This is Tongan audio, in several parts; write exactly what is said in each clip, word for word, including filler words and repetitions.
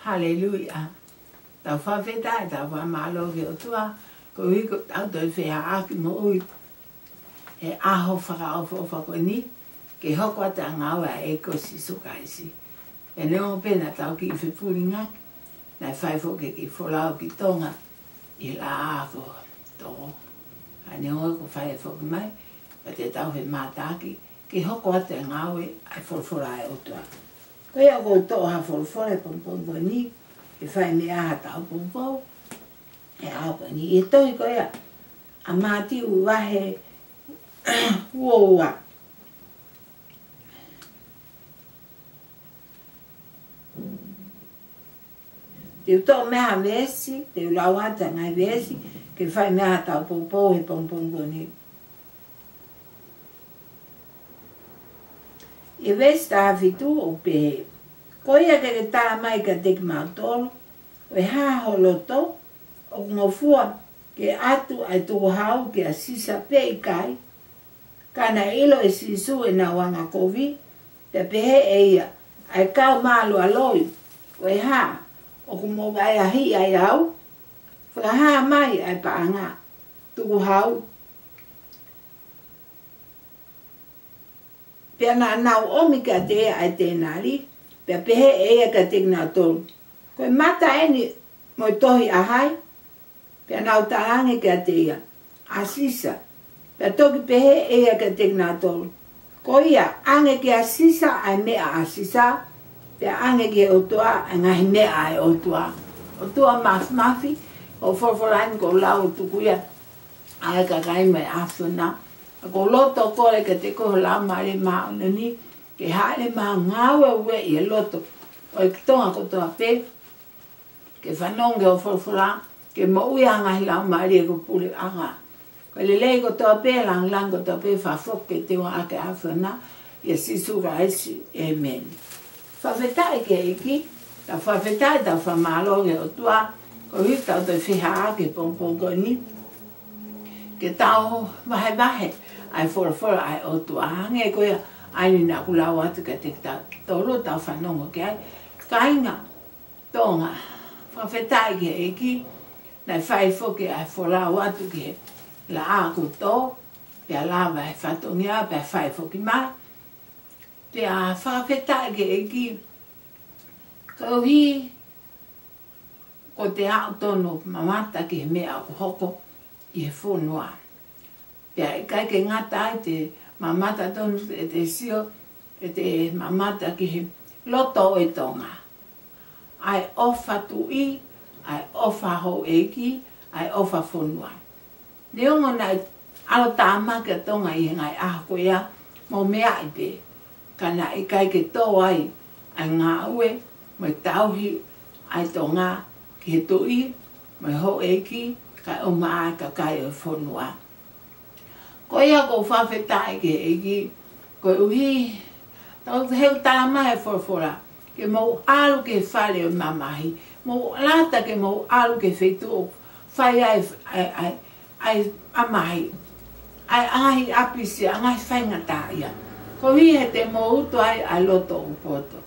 Haleluia. Tau fakafetaʻi, tau fakamālō ki he ʻOtua, koeʻuhi ko ʻetau toe feʻiloaki moʻui he ʻaho fakaʻofoʻofa ko eni, ke hoko atu ʻa e ngāue ʻa e ʻEiki ko Sīsū Kalaisi. Pea neongo pē naʻa tau kiʻi fepulingaki, naʻe fai foki e kiʻi folau ki Tonga ʻi he laʻā ko Tō. Ka neongo kuo fai foki mai, pea te tau femātaaki ke hoko atu e ngāue ʻa e folofola ʻa e ʻOtua. Ko ia ʻoku ou toʻo ha folofola he pongipongi ko eni, ke fai mei ai haʻatau poupou he ʻaho ko eni, ʻi he tohi ko ia ʻa Mātiu vahe uo ua. Te u toʻo mei ai ha veesi, te u lau atu ʻa e ngaahi veesi, ke fai mei ai haʻatau poupou he pongipongi ko eni. ʻI he veesi taha fitu ʻoku pehē: Ko ia ke ke tala mai kiate kimautolu, ko e hā ho loto, ʻoku ngofua ke ʻatu ʻa e tukuhau kia Sisa pe ʻikai? Ka naʻe ʻilo ʻe Sīsū ʻenau angakovi, pea pehē ʻe ia, ʻA e kau mālualoi, ko e hā ʻoku mou ʻahiʻahiʻi ai au? Fakahā mai ʻa e paʻanga, tukuhau. Pea naʻa nau ʻomi kiate ia ʻa e tenali, pea pehē ʻe ia kiate kinautolu, Ko e mata eni mo e tohi ʻa hai? Pea nau talaange kiate ia, ʻA Sisa. Pea toki pehē ʻe ia kiate kinautolu, Ko ia, ʻange kia Sisa ʻa e meʻa ʻa Sisa, pea ʻange ki he ʻOtua ʻa e ngaahi meʻa ʻa e ʻOtua. ʻOtua Māfimafi, ko e folofola eni kuo u lau ʻo tuku ia ʻa e kakai mai ʻAfiona. ʻOku ou loto kole kiate koe ho Laumālie Māʻoniʻoni, ke hāʻele mai ʻo ngāueʻi e loto ʻo e kiʻi Tonga kotoa pē, ke fanongo ki hoʻo folofola, ke moʻui ʻa e ngaahi laumālie ʻoku puleʻanga. Ko e lelei kotoa pē, lāngilangi kotoa pē, fakafoki kiate koe ʻa e ʻAfiona, ʻia Sīsū Kalaisi, ʻēmeni. Fakafetaʻi ki he ʻEiki, tau fakafetaʻi, tau fakamālō ki he ʻOtua, koeʻuhi ko ʻetau toe feʻiloaki he pongipongi ko eni, ke tau vahevahe ʻa e folofola ʻa e ʻOtua, hangē ko ia ʻa eni naʻa ku lau atu kiate kitautolu, tau fanongo ki ai. Kāinga Tonga, fakafetaʻi ki he ʻEiki, naʻe fai foki ʻa e folau atu ki he laʻā ko Tō, pea lava e fatongia, pea fai foki mai. Pea fakafetaʻi ki he ʻEiki, koeʻuhi ko ʻete aʻu tonu ʻo mamata ki he meʻa ʻoku hoko ʻi he fonua. Pea ʻikai ke ngata ai, te mamata tonu, ʻete sio, ʻete mamata ki he loto ʻo e Tonga. ʻA e ʻofa tuʻi, ʻa e ʻofa houʻeiki, ʻa e ʻofa fonua. Neongo naʻe ʻalotāmaki ʻa Tonga ʻi he ngaahi ʻaho ko ia, mo e meʻa ʻi pē, ka naʻe ʻikai ke tō ai ʻa e ngāue mo e tauhi ʻa e Tonga ki he tuʻi mo e houʻeiki, kae ʻumaʻā e kakai ʻo e fonua. Ko ia ʻoku ou fakafetaʻi ki he ʻEiki, koeʻuhi, tau, he ʻoku tala mai ʻe he folofola, ke mou ʻalu ki he fale ʻo e mamahi, mou lata ke mou ʻalu ki he feituʻu ʻoku fai ai ʻa e, ʻa e, ʻa e, ʻa e mamahi, ʻa e ngaahi ʻapisia, ʻa e ngaahi faingataʻaʻia. Koeʻuhi he te mou utu ai ʻa e loto ʻoku poto.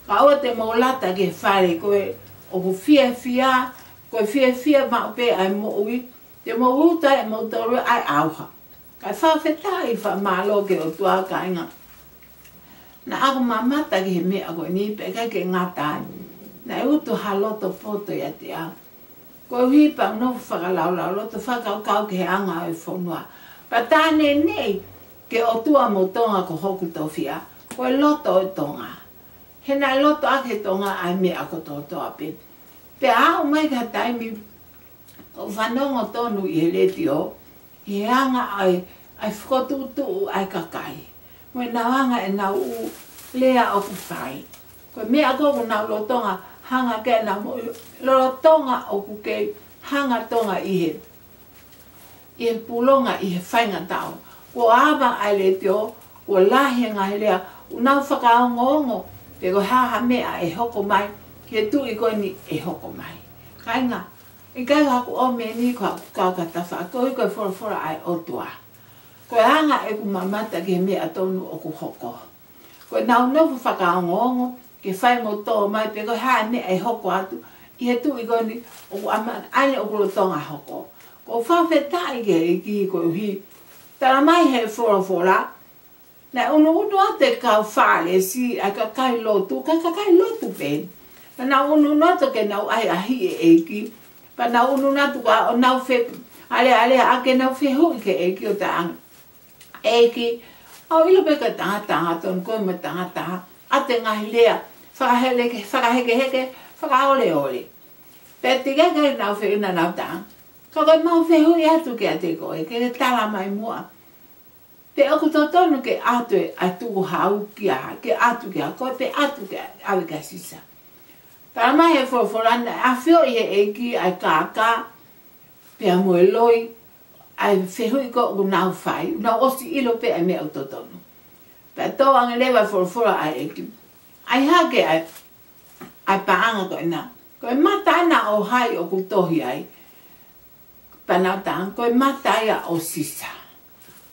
Kae ʻoua te mou lata ki he fale ko ē ʻoku fiefia, ko e fiefia maʻu pē ʻa e moʻui, te mou utu ai ʻe moutolu ʻa e ʻauha. Kae fakafetaʻi, fakamālō ki he ʻOtua, kāinga. Naʻa ku mamata ki he meʻa ko eni, pea ʻikai ke ngata ai, naʻe utu ha loto poto ʻiate au. Koeʻuhi pea u nofo fakalaulauloto, fakakaukau ki he anga ʻo e fonua. Pea tā neʻineʻi ki he ʻOtua mo Tonga ko hoku tofiʻa, ko e loto ʻo e Tonga. He naʻe lotoʻaki ʻe he Tonga ʻa e meʻa kotokotoa pē. Pea aʻu mai ki ha taimi, ʻoku ou fanongo tonu ʻi he letiō, ʻi he anga ʻa e, ʻa e fokotuʻutuʻu ʻa e kakai, mo ʻenau anga ʻenau ʻū lea ʻoku fai. Ko e meʻa ko ē ʻoku nau lolotonga hanga ke nau mo-, lolotonga ʻoku kei hanga Tonga ʻi he, ʻi he pulonga ʻi he faingataʻa. Kuo ava ʻa e letiō, kuo lahi e ngaahi lea ʻoku nau fakaongoongo, pe ko e hā ha meʻa ʻe hoko mai ki he tuʻi ko eni ʻe hoko mai. Kāinga, ʻikai haku ʻomi eni ko haku kau ki ha tafaʻaki, koeʻuhi ko e folofola ʻa e ʻOtua. Ko e anga ʻeku mamata ki he meʻa tonu ʻoku hoko, ko ʻenau nofo fakaongoongo, ke fai mo tō mai pe ko e hā e meʻa ʻe hoko atu ʻi he tuʻi ko eni ʻoku ʻamanaki ʻoku lolotonga hoko. ʻOku ou fakafetaʻi ki he ʻEiki koeʻuhi, talamai ʻe he folofola, naʻe ʻunuʻunu atu e kau Fālesi, ʻa e kakai lotu, ka kakai lotu pē. Pea nau ʻunuʻunu atu ke nau ʻahiʻahiʻi e ʻEiki. Pea nau ʻunuʻunu atu ka ʻo nau fe-, alealea ʻa ke nau fehuʻi ki he ʻEiki ʻo talaange, ʻEiki, ʻoku ou ʻilo pē ko e tangata angatonu koe mo e tangata ʻa e ngaahi lea fakahele-, fakahekeheke, fakaoleole. Pea ʻikai ke nau fehuʻi, naʻa nau talaange, ka ko ʻemau fehuʻi atu kiate koe, ke ke tala mai muʻa. Pe ʻoku totonu ke ʻatu ʻa e tukuhau kia, ke ʻatu kia koe, pe ʻatu ke ʻave kia Sisa. Talamai ʻe he folofola naʻe ʻafioʻi ʻe he ʻEiki ʻa e kākā, pea mo e loi, ʻa e fehuʻi ko ē ʻoku nau fai, nau ʻosi ʻilo pē ʻa e meʻa ʻoku totonu. Pea tō ange leva e folofola ʻa e ʻEiki, ʻAi hake ʻa e, ʻa e paʻanga ko ena, ko e mata ena ʻo hai ʻoku tohi ai? Pea nau talaange, ko e mata ia ʻo Sisa.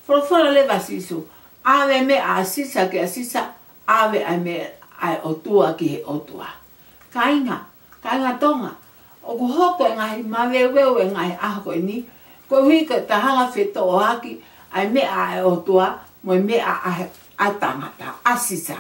Folofola leva ʻa Sīsū, ʻave e meʻa ʻa Sisa kia Sisa, ʻave ʻa e meʻa ʻa e ʻOtua ki he ʻOtua. Kāinga, kāinga Tonga, ʻoku hoko e ngaahi maveuveu he ngaahi ʻaho ko eni, koeʻuhi ko e taha ʻoku fetoʻoaki ʻa e meʻa ʻa e ʻOtua mo e meʻa ʻa e, ʻa e tangata, ʻa Sisa.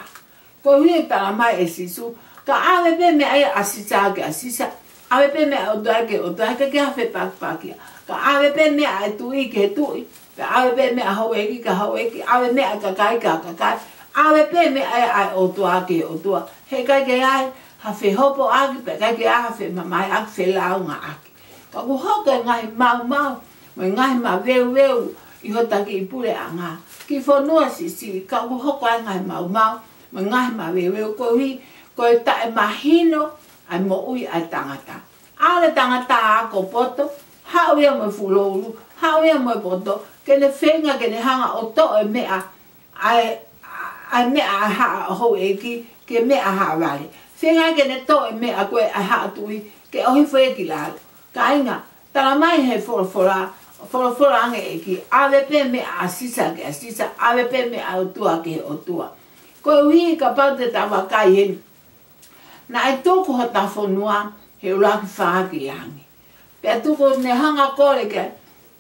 Koeʻuhi ʻoku talamai ʻe Sīsū, ka ʻave pē meʻa ia ʻa Sisa kia Sisa, ʻave pē meʻa ʻa e ʻOtua ki he ʻOtua, ʻikai ke ʻi ai ha fepakipaki ia. Ka ʻave pē meʻa ʻa e tuʻi ki he tuʻi, pea ʻave pē meʻa ʻa e houʻeiki ki he houʻeiki, ʻave meʻa ʻa e kakai ki he kakai, ʻave pē meʻa ia ʻa e ʻOtua ki he ʻOtua. He ʻikai ke ʻi ai ha fehopoʻaki, pea ʻikai ke ʻi ai ha femamahiʻaki, felāungaʻaki. Ka ʻoku hoko e ngaahi maumau mo e ngaahi maveuveu ʻi hota kiʻi puleʻanga, kiʻi fonua siʻisiʻi, ka ʻoku hoko ai e ngaahi maumau mo e ngaahi maveuveu koeʻuhi ko e taʻemahino ʻa e moʻui ʻa e tangata. ʻAlu e tangata ʻo ako poto, haʻu ia mo e fuloulu, haʻu ia mo e poto, ke ne feinga ke ne hanga ʻo toʻo e meʻa ʻa e, ʻa e meʻa ʻa e haʻa houʻeiki ki he meʻa ʻa e haʻa vale. Feinga ke ne toʻo e meʻa ko ē ʻa e haʻa tuʻi ke ʻohifo ia ki lalo. Kāinga, talamai ʻe he folofola, folofola ange e ʻEiki, ʻave pē meʻa ʻa Sisa kia Sisa, ʻave pē meʻa ʻa e ʻOtua ki he ʻOtua. Koeʻuhi kapau te ta vakai heni, naʻe tuku hota fonua ʻe he ʻuluaki fā ki langi. Pea tuku, ne hanga ʻo kole ki he,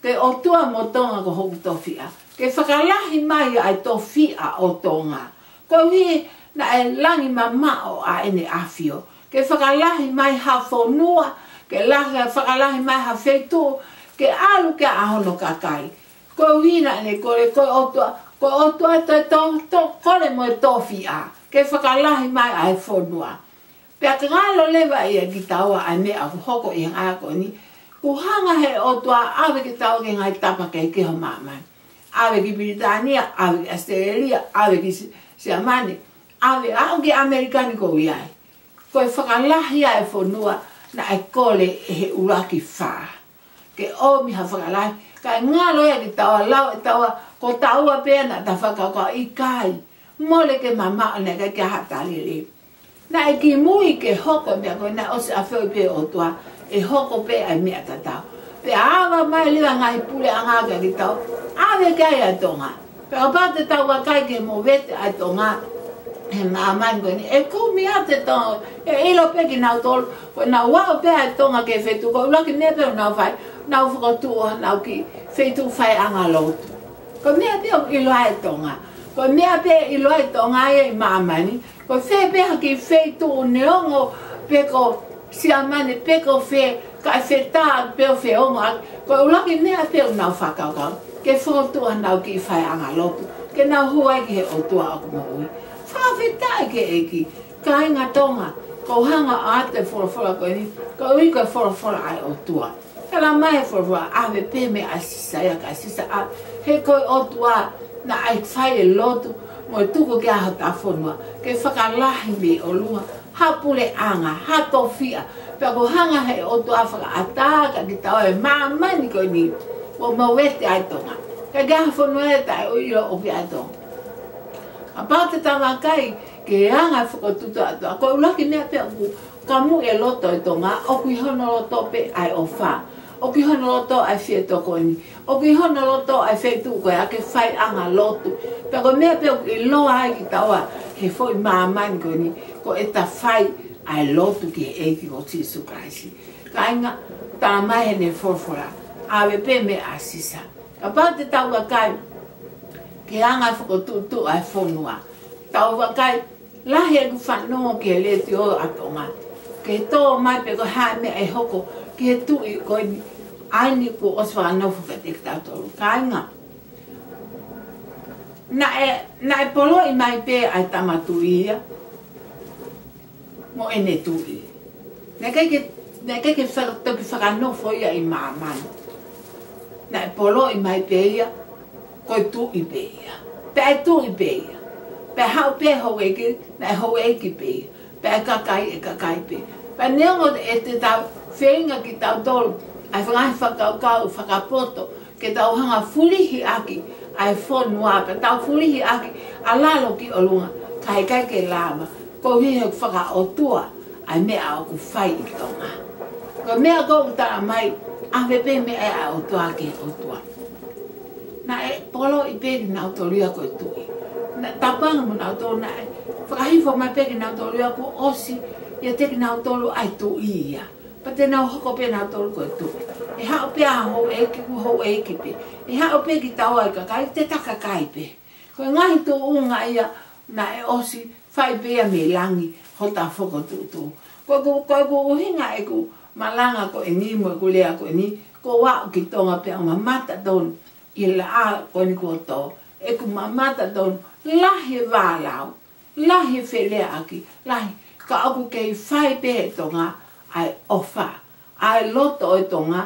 ki he ʻOtua mo Tonga ko hoku tofiʻa, ke fakalahi mai ʻa e tofiʻa ʻo Tonga. Koeʻuhi naʻe langi mamaʻo ʻa ʻEne ʻAfio, ke fakalahi mai ha fonua, ke lahi, fakalahi mai ha feituʻu ke ʻalu ki ai ʻa hono kakai. Koeʻuhi naʻa ne kole, ko e ʻOtua, ko e ʻOtua ʻe toe to, to kole mo e tofiʻa ke fakalahi mai ʻa e fonua. Pea ka ngalo leva ia kiate kitaua ʻa e meʻa ʻoku hoko ʻi he ngaahi ʻaho ko eni, kuo hanga ʻe he ʻOtua ʻo ʻave kitaua ki he ngaahi tapa kehekehe ʻo māmani. ʻAve ki Pilitānia, ʻave ki ʻAositelēlia, ʻave ki Si-, Siamane, ʻave aʻu ki ʻAmelika ni ʻoku ou ʻi ai. Ko e fakalahi ʻa e fonua naʻe kole ʻe he ʻuluaki fā ke ʻomi ha fakalahi, kae ngalo ia kiate kitaua, lau ʻe taua ko taua pē naʻa ta fakakaukau, ʻikai, mole ke mamaʻo, naʻe ʻikai ke ʻi ai ha tali lelei. Naʻe kimui ke hoko e meʻa ko ē, naʻe ʻosi ʻafioʻi pē ʻe he ʻOtua ʻe hoko pē ʻa e meʻa tatau. Pea ava mai leva e ngaahi puleʻanga kiate kitaua, ʻave ki ai ʻa Tonga. Pea kapau te tau vakai ki he movete ʻa e Tonga he māmani ko eni, ʻe kumi atu e Tonga, ʻe ʻilo pē kinautolu, ko ʻenau aʻu pē ʻa e Tonga ki he feituʻu, ko e ʻuluaki meʻa pē ʻoku nau fai, nau fokotuʻu honau kiʻi feituʻu faiʻanga lotu. Ko e meʻa pē ʻoku ʻilo ai e Tonga. Ko e meʻa pē ʻe ʻilo ai e Tonga ia ʻi māmani, ko fē pē ha kiʻi feituʻu neongo pe ko Siamane pe ko fē, kae fetā pe ʻo feongoʻaki, ko e ʻuluaki meʻa pē ʻoku nau fakakaukau, ke fokotuʻu honau kiʻi faiʻanga lotu, ke nau hū ai ki he ʻOtua ʻoku moʻui. Fakafetaʻi ki he ʻEiki, kāinga Tonga, ʻoku ou hanga ʻo ʻoatu e folofola ko eni, koeʻuhi ko e folofola ʻa e ʻOtua. Talamai ʻe he folofola, ʻave pē meʻa ʻa Sisa ia kia Sisa, ʻa, he ko e ʻOtua naʻe fai e lotu mo e tuku ki ai hota fonua, ke fakalahi mei ʻolunga ha puleʻanga, ha tofiʻa. Pea kuo hanga ʻe he ʻOtua ʻo fakaʻatā kiate kitaua e māmani ko eni, ʻo movete ai e Tonga. Ka ʻi ai ha fonua ia taʻeʻilo ʻoku ʻi ai e Tonga. Kapau te ta vakai ki he anga e fokotuʻutuʻu ʻa e ʻOtua, ko e ʻuluaki meʻa pē ʻoku kamuʻi e loto e Tonga, ʻoku ʻi hono loto pē ʻa e ʻofa, ʻoku ʻi hono loto ʻa e fietokoni, ʻoku ʻi hono loto ʻa e feituʻu ko ia ke faiʻanga lotu. Pea ko e meʻa pē ʻoku ʻiloa ai kitaua he foʻi māmani ko eni, Ko ʻeta fai ʻa e lotu ki he ʻEiki ko Sīsū Kalaisi. Kāinga, talamai heʻene folofola, ʻave pē meʻa ʻa Sisa. Kapau te tau vakai ki he anga e fokotuʻutuʻu ʻa e fonua, tau vakai, lahi ʻeku fanongo ki he letiō ʻa Tonga ke tō mai pe ko e hā e meʻa ʻe hoko ki he tuʻi ko eni, ʻa eni kuo ʻosi fakanofo kiate kitautolu. Kāinga, naʻe, naʻe poloʻi mai pē ʻa e tama tuʻi ia mo ʻene tuʻi. Naʻe ʻikai ke, naʻe ʻikai ke fa-, toki fakanofo ia ʻi māmani. Naʻe poloʻi mai pē ia ko e tuʻi pē ia. Pea ʻe tuʻi pē ia. Pea haʻu pē houʻeiki, naʻe houʻeiki pē ia. Pea ʻe kakai, ʻe kakai pē. Pea neongo ʻete tau feinga kitautolu ʻa e ngaahi fakakaukau fakapoto ke tau hanga fulihi ʻaki ʻa e fonua, pea tau fulihi ʻaki ʻa lalo ki ʻolunga, ka ʻe ʻikai ke lava, koeʻuhi he ʻoku fakaʻotua ʻa e meʻa ʻoku fai ʻi Tonga. Ko e meʻa ʻoku talamai, ʻave pē meʻa ʻa e ʻOtua ki he ʻOtua. Naʻe poloʻi pē kinautolu ia ko e tuʻi. Naʻe tapanga mo nautolu, naʻe fakahifo mai pē kinautolu ia kuo ʻosi ʻiate kinautolu ʻa e tuʻi ia. Pea te nau hoko pē nautolu ko e tuʻi. ʻE haʻu pē ʻa houʻeiki, ko houʻeiki pē. ʻE haʻu pē kitaua ʻa e kakai, te ta kakai pē. Ko e ngaahi tuʻunga ia naʻe ʻosi fai pē ia mei langi hota fokotuʻutuʻu. Ko, ko, ko ʻeku ʻuhinga ʻeku malanga ko eni mo ʻeku lea ko eni, ko au ki Tonga pea u mamata tonu ʻi he laʻā ko eni kuo tō. ʻEku mamata tonu, lahi e vālau, lahi e feleaʻaki, lahi, ka ʻoku kei fai pē ʻe Tonga ʻa e ʻofa, ʻa e loto ʻo e Tonga,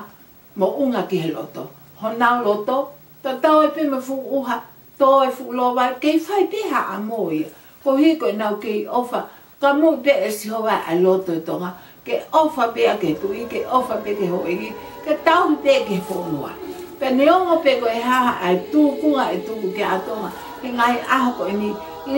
moʻunga ki he loto. Honau loto, tatau ai pē mo e fuʻu ʻuha, tō e fuʻu lova, kei fai pē ha ʻamo ia. Koeʻuhi ko ʻenau kei ʻofa, ka moʻui pē ʻe Sihova ʻa e loto ʻo e Tonga, ke ʻofa pē ia ki he tuʻi, ke ʻofa pē ki he houʻeiki, ke tauhi pē ki he fonua. Pea neongo pē ko e hā ʻa e tūkunga ʻe tuku ki ai ʻa Tonga he ngaahi ʻaho ko eni,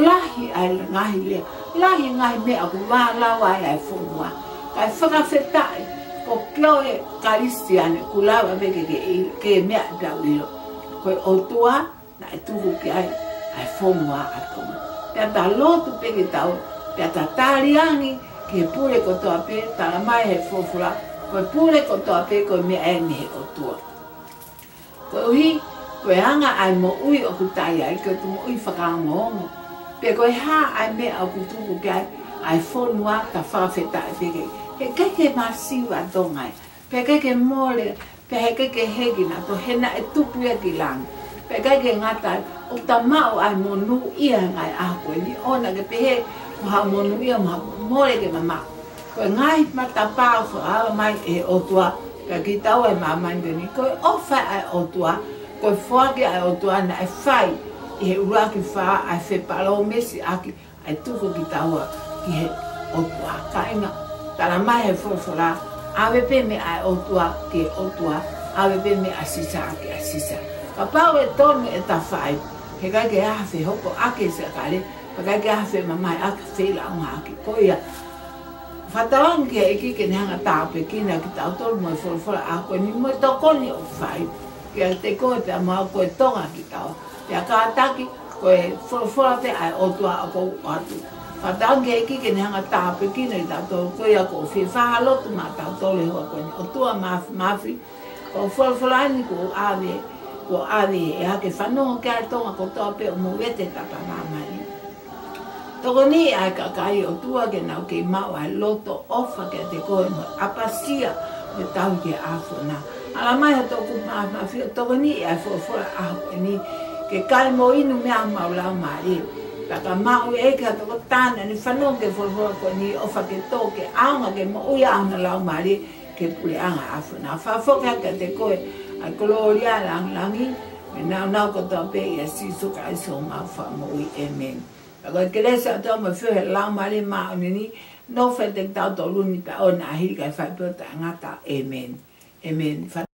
lahi ʻa e ngaahi lea, lahi e ngaahi meʻa ʻoku vālau ai ʻa e fonua. Kae fakafetaʻi, ko koe Kalisitiane, ʻoku lava pē ke, ke, ke meʻa pea u ʻilo. Ko e ʻOtua naʻe tuku ki ai ʻa e fonua ʻa Tonga. Pea ta lotu pē kitaua, pea ta tali ange ki he pule kotoa pē, talamai he folofola, ko e pule kotoa pē ko e meʻa eni he ʻOtua. Koeʻuhi, ko e anga ʻa e moʻui ʻoku ta ʻi ai, ko e moʻui fakaongoongo. Pe ko e hā ʻa e meʻa ʻoku tuku ki ai ʻa e fonua, ta fakafetaʻi pē ki ai. He ʻikai ke masiva ʻa Tonga ia. Pea ʻikai ke mole, pea he ʻikai ke hē kinautolu, he naʻe tupu ia ki langi. Pea ʻikai ke ngata ai, ʻoku ta maʻu ʻa e monūʻia he ngaahi ʻaho ko eni, ʻoua naʻa ke pehē mo ha monūʻia mo ha mole ke mamaʻo. Ko e ngaahi matapā ʻoku fakaava mai ʻe he ʻOtua kiate kitaua he māmani ko eni, ko e ʻofa ʻa e ʻOtua, ko e foaki ʻa e ʻOtua naʻe fai ʻi he ʻuluaki fā, ʻa e fepalōmesiʻaki ʻa e tuku kitaua ki he ʻOtua. Kāinga, talamai he folofola, ʻave pē meʻa ʻa e ʻOtua ki he ʻOtua, ʻave pē meʻa ʻa Sisa kia Sisa. Kapau ʻe tonu ʻeta fai, he ʻikai ke ʻi ai ha fehokoʻaki ʻe Siakale, pea ʻikai ke ʻi ai ha femamahiʻaki, feilauʻaki. Ko ia, fakatauange ki he ʻEiki ke ne hanga ʻo tāpuekina kitautolu mo e folofola ʻaho ko eni mo e tokoni ʻoku fai kiate koe pea mo au, ko e Tonga kitaua. Pea kātaki, ko e folofola pē ʻa e ʻOtua ʻoku ou ʻoatu. Fakatauange ki he ʻEiki ke ne hanga ʻo tāpuekina kitautolu, ko ia ʻoku ou fie fakalotu maʻatautolu he houa ko eni. ʻOtua Māfimafi, ko e folofola eni kuo ʻave, kuo ʻave ʻe au ke fanongo ki ai ʻa Tonga kotoa pē ʻoku mou ʻi he tapa māmani. Tokoniʻi ʻa e kakai, ʻOtua, ke nau kei maʻu ʻa e loto ʻofa kiate koe mo e ʻapasia mo e tauhi ki he ʻAfiona. Talamai ʻe he ʻOtua Māfimafi, tokoniʻi ʻa e folofola ʻaho ko eni ke kai mo inu mei ai homau laumālie. Pea ka maʻu ʻe he ʻEiki ha tokotaha naʻa ne fanongo ki he folofola ko eni, ʻofa ke tō ke ʻaonga ke moʻui ai hona laumālie ki he puleʻanga ʻo e ʻAfiona. Fakafoki hake kiate koe ʻa e kolōlia, lāngilangi mo e nāunau kotoa pē, ʻia Sīsū Kalaisi homau Fakamoʻui. ʻĒmeni. Pea ko e kelesi ʻa e ʻOtua mo e feohi ʻa e Laumālie Māʻoniʻoni, nofo ʻiate kitautolu ni pea ʻoua naʻa hili kae fai pē ʻo taʻengata. ʻĒmeni. ʻĒmeni.